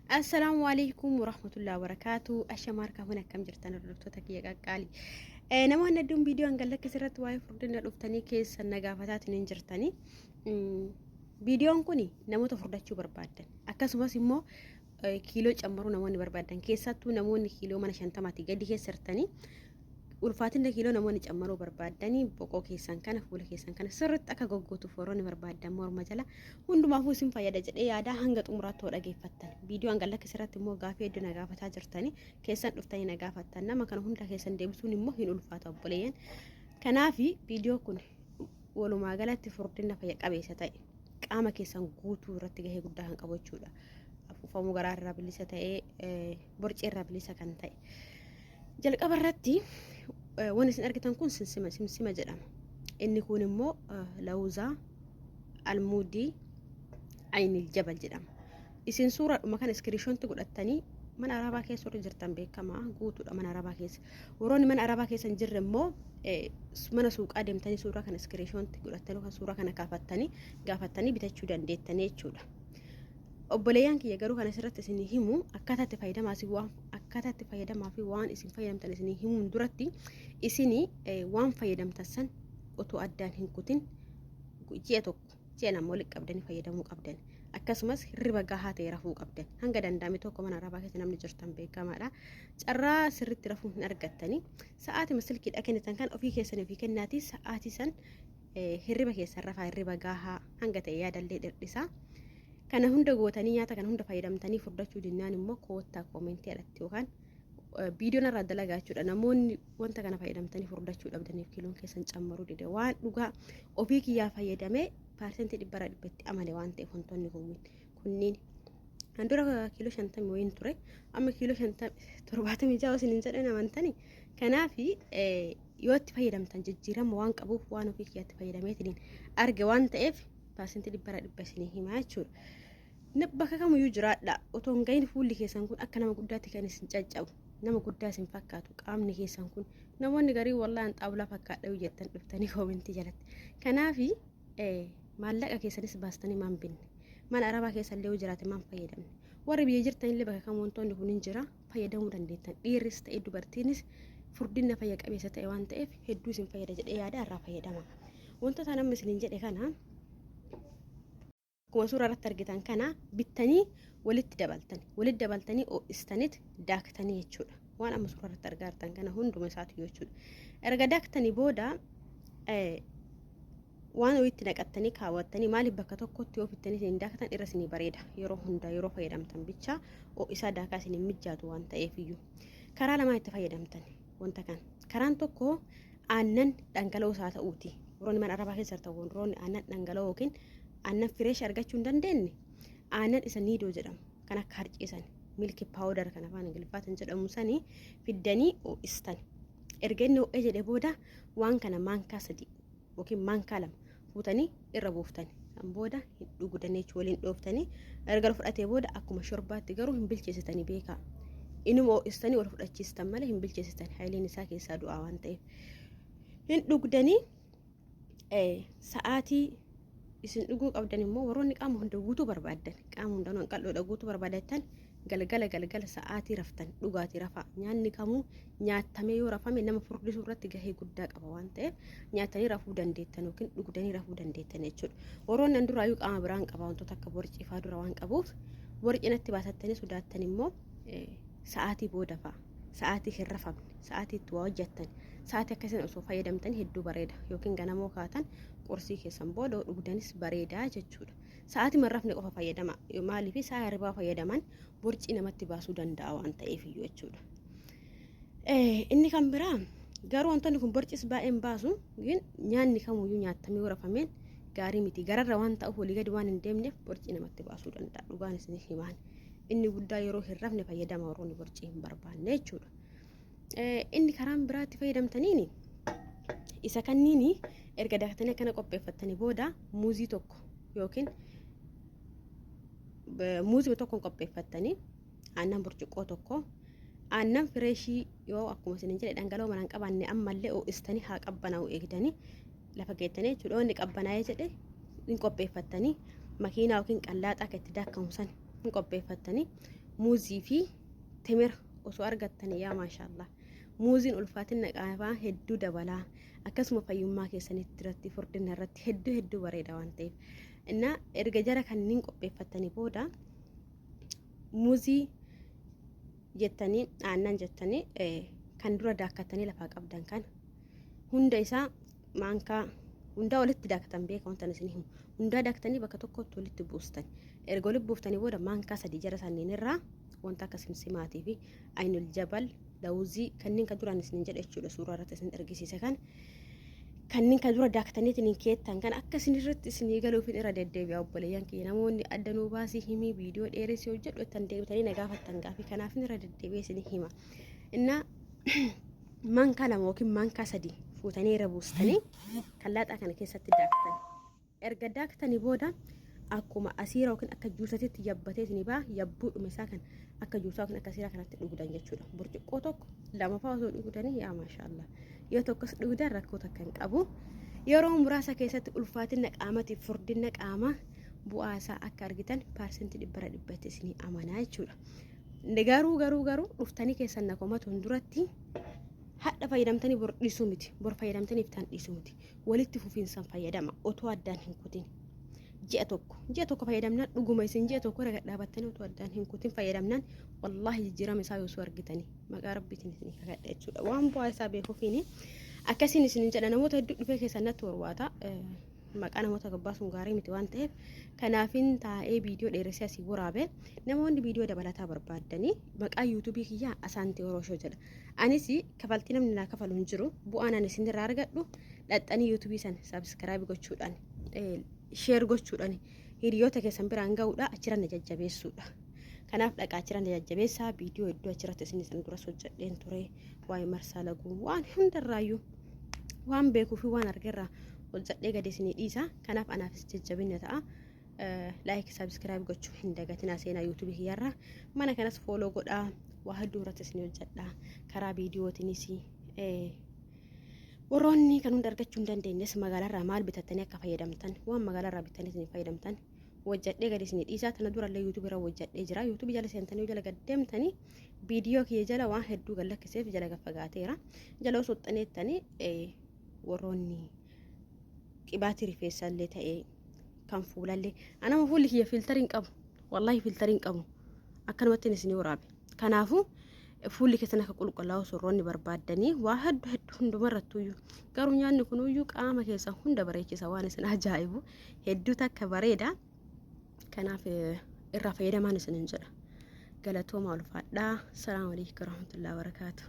Assalaamu alaikum warahmatullahi wabarakaatu. Ashama harkaa fuune akkam jirtan hordoftoota kiyya qaqqaali. Namoonni hedduun viidiyoo hanga lakkis irratti waa'ee furdina dhuftanii keessan na gaafataatiin hin jirtanii. Viidiyoon kun namoota furdachuu barbaaddan akkasumas immoo kiiloo cammaruu namoonni barbaadan keessattuu namoonni kiiloo mana shantamaatii gadi keessa jirtanii ulfaatina kiiloo namoonni cammaruu barbaaddanii boqoo keessan kana fuula keessan kana sirriitti akka goggootuuf warroonni barbaaddan morma jala hundumaafuu isin fayyada jedhee yaadaa hanga xumuraatti hoo dhageeffattan viidiyoo hanga lakkis irratti immoo gaafii hedduu na gaafataa jirtanii keessan dhuftanii na gaafattan nama kana hunda keessan deebisuun immoo hin ulfaata obboleeyyan kanaaf viidiyoo kun walumaa galatti furdina fayya qabeessa ta'e qaama keessan guutuu irratti gahee guddaa kan qabu jechuudha. Afuufamuu garaa irraa bilisa ta'ee borcii irraa bilisa kan ta'e. Jalqaba irratti wanni isin argitan kun simsima simsima jedhama. Inni kun immoo lawuzaa almuudii aynil jabal jedhama. Isin suuraadhuma kana iskiriishoonti godhattanii mana arabaa keessa warri jirtan beekamaa guutuudha mana arabaa keessa. Warroonni mana arabaa keessa hin jirre immoo mana suuqaa deemtanii suuraa kana iskiriishoonti godhattanii yookaan suuraa kana kaafattanii gaafattanii bitachuu dandeettanii jechuudha. Obboleeyyan kiyya garuu kan asirratti isin himu akkaataa itti fayyadamaa isin waan akkaataa itti fayyadamaa fi waan isin fayyadamtan isin himuun duratti isin waan fayyadamtan san otoo addaan hin kutin ji'a tokko ji'a lama walitti qabdanii fayyadamuu qabdan. Akkasumas hirriba gahaa ta'e rafuu qabdan. Hanga danda'ame tokko mana arabaa keessa namni jirtan beekamaadha. Carraa sirriitti rafuu hin argattani. Sa'aatima silkiidha kennitan kan ofii keessanii ofii kennaatii sa'aatii san hirriba keessan rafaa hirriba gahaa hanga ta'e yaadallee dhirdhisaa. Kana hunda gootanii nyaata kana hunda fayyadamtanii furdachuu dinnaan immoo koottaa koomentii alatti yookaan viidiyoon irraa dalagaa jechuudha. Namoonni wanta kana fayyadamtanii furdachuu dhabdaniif kiiloon keessan cammaruu dide waan dhugaa ofii kiyyaa fayyadamee paarsentii dhibbarraa dhibbatti amane waan ta'eef wantoonni kunniin. Kan dura kiiloo shantamii wayiin ture amma kiiloo 76 isin hin jedhan amantanii. Kanaaf yoo itti fayyadamtan jijjiirama waan qabuuf waan ofii kiyyaatti fayyadameetiin arge waan ta'eef paarsentii dhibbarraa dhibba isinii himaa jechuudha. Bakka kamiyyuu jiraadha. Otoo hin gahin fuulli keessan kun akka nama guddaatti kan isin caccabu. Nama guddaa isin fakkaatu qaamni keessan kun. Namoonni garii wallaahi xaawulaa fakkaadha yoo jettan dhuftanii koomentii jalatti. Kanaaf maallaqa keessanis baastanii maan binne. Mana arabaa keessa illee yoo jiraate maan fayyadamne. Warri biyya jirtan illee bakka kam wantoonni kun hin jira fayyadamuu dandeettan. Dhiirris ta'e dubartiinis furdina fayya qabeessa ta'e waan ta'eef hedduu isin fayyada jedhee yaada irraa fayyadama. Wantoota namni isiniin jedhe kana akkuma suuraa irratti argitan kana bittanii walitti dabaltani walitti dabaltanii ho'istanit daaktanii jechuudha. Waan amma suuraa irratti argaa jirtan kana hunduma isaatu jechuudha. Erga daaktanii booda waan walitti naqattanii kaawwattanii maaliif bakka tokkotti yoo fittanii isin daaktan irra isinii bareeda yeroo hunda yeroo fayyadamtan bicha ho'isaa daakaa isin hin mijaatu waan ta'eef iyyuu. Karaa lamaan itti fayyadamtan wanta kana. Karaan tokko aannan dhangala'oo isaa ta'uuti. Warroonni mana arabaa keessa jirtan warroonni aannan dhangala'oo yookiin aannan fireesh argachuu hin dandeenye aannan isa niidoo jedhamu kan akka harcee sani milki paawudar kan afaan ingiliffaatiin jedhamu sani fiddanii ho'istan. Erga inni ho'ee jedhe booda waan kana maankaa sadii yookiin maankaa lama fuutanii irra buuftani. San booda hin dhugdanii jechuudha waliin dhooftanii erga fudhatee booda akkuma shorbaatti garuu hin bilcheessitanii beekaa. Inuma ho'istanii wal fudhachiistan malee hin bilcheessitan hayileen isaa keessaa du'aa waan ta'eef. Hin dhugdanii sa'aatii isin dhuguu qabdan immoo warroonni qaama hunda guutuu barbaaddan qaama hunda hanqal'oodha guutuu barbaadattan galgala galgala sa'aatii raftan dhugaatii rafaa nyaanni kamuu nyaatamee yoo rafame nama furdisuu irratti gahee guddaa qaba waan ta'eef nyaatanii rafuu dandeettan yookiin dhugdanii rafuu dandeettan jechuudha. Warroonni an duraayyuu qaama biraan qaba wantoota akka borcii fa'aa dura waan qabuuf borcii natti baasattanii sodaattan immoo sa'aatii booda fa'a sa'aatii hin rafamne sa'aatii itti waa hojjettan sa'aatii akkasiin osoo fayyadamtan hedduu bareeda yookiin ganamoo kaatan qursii keessan booda dhugdanis bareedaa jechuudha. Sa'aatii hin rafne qofa fayyadama maaliif sa'a hirribaa fayyadaman borcii namatti baasuu danda'a waan ta'eef iyyuu jechuudha. Inni kan biraa garuu wantoonni kun borcis baay'een baasu nyaanni kamuyyuu nyaatamee yoo rafameen gaarii miti gararra waan ta'uuf walii gadi waan hin deemneef borcii namatti baasuu danda'a dhugaan isin himaan. Inni guddaa yeroo hin rafne fayyadama warroonni borcii hin barbaanne jechuudha. Inni karaan biraatti fayyadamtaniini isa kanniini erga daaktanii akkana qopheeffattanii booda muuzii tokko yookiin muuzii tokko qopheeffattanii aannan burcuqqoo tokko aannan fireeshii yoo akkuma isin jedhe dhangala'oo manaan qabaanne ammallee ho'istanii haa qabbanaa'u eegdanii lafa geettanii jechuudha. Inni qabbanaa'ee jedhe hin qopheeffattanii makiinaa yookiin qallaaxaa akka itti daakamu san hin qopheeffattanii Muuzii fi timira osoo argattanii yaa maashaallah. Muuziin ulfaatina qaamaa hedduu dabalaa, akkasuma fayyummaa keessanitti irratti, furdina irratti hedduu hedduu bareeda waan ta'eef. Innaa erga jara kanneen qopheeffattanii booda, muuzii jettanii, aannan jettanii, kan dura daakkattanii lafaa qabdan kan hunda isaa maankaa hundaa walitti daaktan, beeka wanta isin himu, hundaa daaktanii bakka tokkotti walitti buustan. Erga walitti buuftanii booda, maankaa 3 jara sanneen irraa wanta akka simsimaatii fi aynul jabal, lawuzii kanneen kan duraan isin jedhe jechuudha, suuraa irratti isin argisiise kan kanneen kan dura daaktaniitiin keettan kan akka isin irratti isinii galuufin irra deddeebi'a. Obboleeyyan kiyya, namoonni adda nuu baasii himii, viidiyoo dheeressi hojjedhu ittan deebitanii na gaafattan gaafii kanaafin irra deddeebi'ee isinii hima. Innaa maankaa 2 yookiin maankaa 3 fuutanii irra buustanii kan laaxaa kana keessatti daaktan. Erga daaktanii booda akkuma asiira yookiin akka juusatitti yabbatee isinii ba'a. Yabbuu dhume isaa kan akka juusaa yookiin akka asiiraa kanatti dhugdan jechuudha. Burcuqqoo tokko lama fa'aa osoo dhugdanii yaa maashaallah. Yoo tokkos dhugdan rakkoo takka hin qabu. Yeroo muraasa keessatti ulfaatina qaamaatiif furdina qaamaa bu'aa isaa akka argitan 100% isinii amanaa jechuudha. Garuu dhuftanii keessan na komatuun duratti, hadha fayyadamtanii bor dhiisuu miti. Bor fayyadamtanii iftaan dhiisuu miti. Walitti fufiinsaan fayyadama otoo addaan hin kutin. Ji'a tokko, ji'a tokko fayyadamnaan, dhuguma isin ji'a tokko irra dhaabattanii otoo addaan hin kutin fayyadamnaan, wallaahi jijjiirama isaa yoosuu argitanii maqaa rabbiitiin isin kakadha jechuudha. Waan bu'aa isaa beekuufiini akkasiin isin jedha. Namoota hedduu dhufee keessan natti warwaata. Maqaa namoota gabbaasuun gaarii miti waan ta'eef kanaafin taa'ee viidiyoo dheeressee asii waraabe. Namoonni viidiyoo dabalataa barbaaddanii, maqaa yuutuubii kiyyaa Asaantii Oroshoo jedha. Anis kafaltii namni naa kafalu hin jiru. Bu'aan ani isinirraa argadhu dhaxxanii yuutuubii sana subscribe gochuudhaan, share gochuudhaan, hiriyoota keessan biraan ga'uudha, achirra na jajjabeessuudha. Kanaaf dhaqaa achirra na jajjabeessaa. Viidiyoo hedduu achirratti isin san duras hojjedheen ture. Waa'ee marsaa laguu waan hundarraayyuu waan beekuu fi waan argerraa hojjedhee gadi isinii dhiisa. Kanaaf anaafis jajjabina ta'a. Like, subscribe gochuu hin dagatinaa. Seenaa yuutuubii kiyyarraa mana kanas follow godhaa. Waa hedduu irratti isin hojjedha karaa viidiyootiinis. Warroonni kan hunda argachuu hin dandeenyes magaalaarraa maal bitattanii akka fayyadamtan, waan magaalaarraa bitanii isin fayyadamtan hojjedhee gadi isinii dhiisa. Tana durallee yuutuubii irra hojjedhee jira. Yuutuubii jala seentanii jala gad deemtanii viidiyoo kiyya jala waan hedduu gad lakkiseef jala gad fagaateera. Jala osoo xaneettanii warroonni qibaatii rifeensaallee ta'ee kan fuulallee, anama fuulli kiyya filter hin qabu, wallaahi filter hin qabu, akkanumatti isinii waraabe. Kanaafuu fuulli keessan akka qulqullaa'u sorroonni barbaaddanii waa hedduu hedduu hundumarrattuyyuu, garuu nyaanni kunuyyuu qaama keessan hunda bareechisa. Waan isin ajaa'ibu hedduu takka bareeda. Kanaaf irraa fayyadamaan isinin jedha. Galatooma, ulfaadhaa. Salaamu alaikum warahmatullahi wabarakaatu.